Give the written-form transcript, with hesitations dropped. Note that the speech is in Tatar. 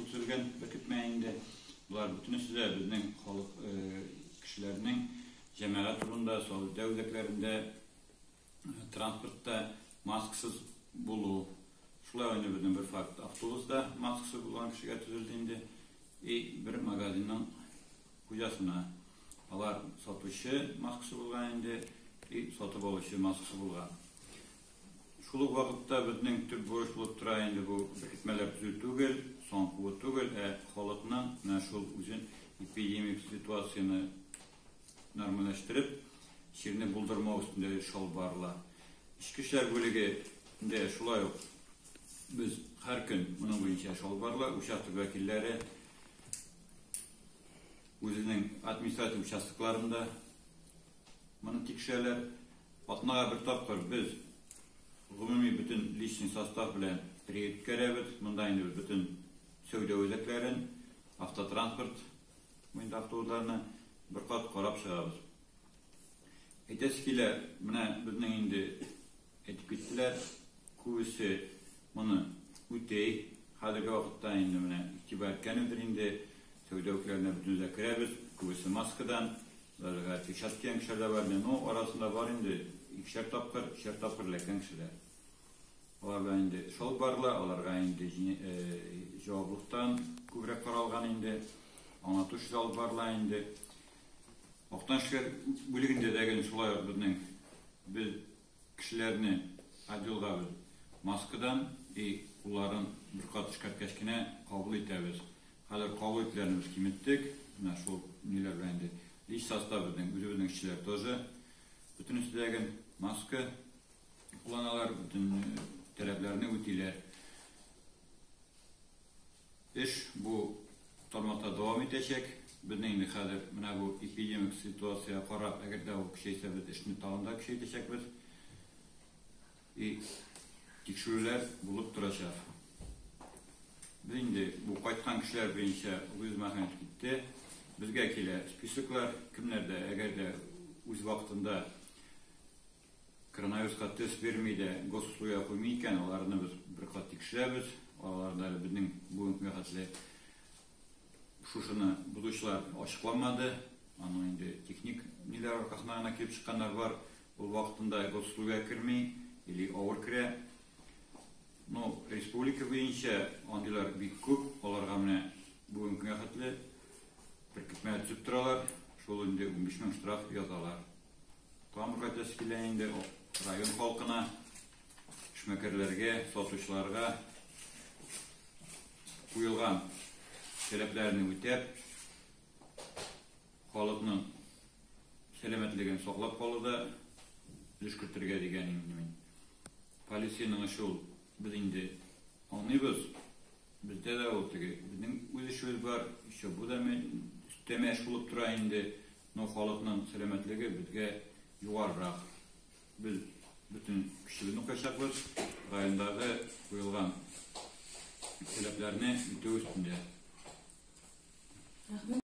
шул төзелгән беркетмә инде. Болар бөтенесе дә безнең халык кешеләрнең җәмәгать урынында, сәүдә үзәкләрендә, транспортта маскасыз булу. Шулай инде безнең бер факт. Автобуста маскасы булган кешегә төзелде инде. И бер магазинның хуҗасына. Алар сатучы маскасы булган инде, и сатып алучы маскасы булган. Шул ук вакытта безнең төп бурыч булып тора инде бу беркетмәләр төзү түгел, сан куу түгел, ә халыкның менә шул үзен эпидемик ситуацияне нормальләштереп, чирне булдырмау өстендә эш алып барыла. Эчке эшләр бүлегендә шулай ук без һәр көн моның буенча эш алып барыла. Участок вәкилләре үзенең административ участокларында моны тикшерәләр. Атнага бер тапкыр без гомуми бөтен личный состав белән рейд үткәрәбез. Монда инде без бөтен сәүдә үзәкләрен, автотранспорт буенча автобусларны бер кат карап чыгабыз. Әйтәсе килә, менә безнең инде әйтеп киттеләр, күбесе моны үтей. Хәзерге вакытта инде менә игътибар иткәнедер инде, сәүдә үзәкләренә бөтенебез дә керәбез, күбесе маскадан, даже перчатка кигән кешеләр дә бар инде, но арасында бар инде икешәр тапкыр, өчәр тапкыр эләккән кешеләр. Алар белән инде эш алып барыла, аларга инде җаваплылыктан күбрәк каралган инде, аңлату эше алып барыла инде. Актан эшләр бүлегендә дә гел шулай ук безнең без кешеләрне отделга без маскадан и кулларын бер кат эшкәрткәч кенә кабул итәбез. Хәзер кабул итүләрне без киметтек. Менә шул ниләр белән инде. Лич состав безнең үзебезнең эшчеләр тоже. Бөтенесе дә гел маска кулланалар, бөтен таләпләрне үтиләр. Эш бу тармакта дәвам итәчәк. Безнең инде хәзер менә бу эпидемик ситуациягә карап, әгәр дә ул көчәйсә, без эшне тагын да көчәйтәчәкбез. И тикшерүләр булып торачак. Без инде бу кайткан кешеләр буенча Луиз Мөхәммәт китте. Безгә килә списоклар, кемнәрдә әгәр дә үз вакытында коронавируска тест бирми дә госуслугага куймый икән, аларны без бер кат тикшерәбез. Аларда әле безнең бүгенге көнгә хәтле шушыны бозучылар ачыкланмады. Аның инде техник ниләр аркасында гына килеп чыкканнар бар. Ул вакытында госуслугага керми или авыр керә. Ну, республика буенча андыйлар бик күп. Аларга менә бүгенге көнгә хәтле беркетмә төзеп торалар. Шул инде 15 мең штраф язалар. Тагын бер әйтәсе килә инде район халкына, эшмәкәрләргә, сатучыларга куелган таләпләрне үтәп, халыкның сәламәтлеген саклап калуда өлеш кертергә дигән инде мин. Полициянең эше ул, без инде аңлыйбыз, бездә дә ул теге, безнең үз эшебез бар, еще бу да өстәмә эш булып тора инде. Но халыкның сәламәтлеге безгә югарырак. Без бөтен көчебезне куячакбыз райондагы куелган таләпләрне үтәү өстендә. Рәхмәт.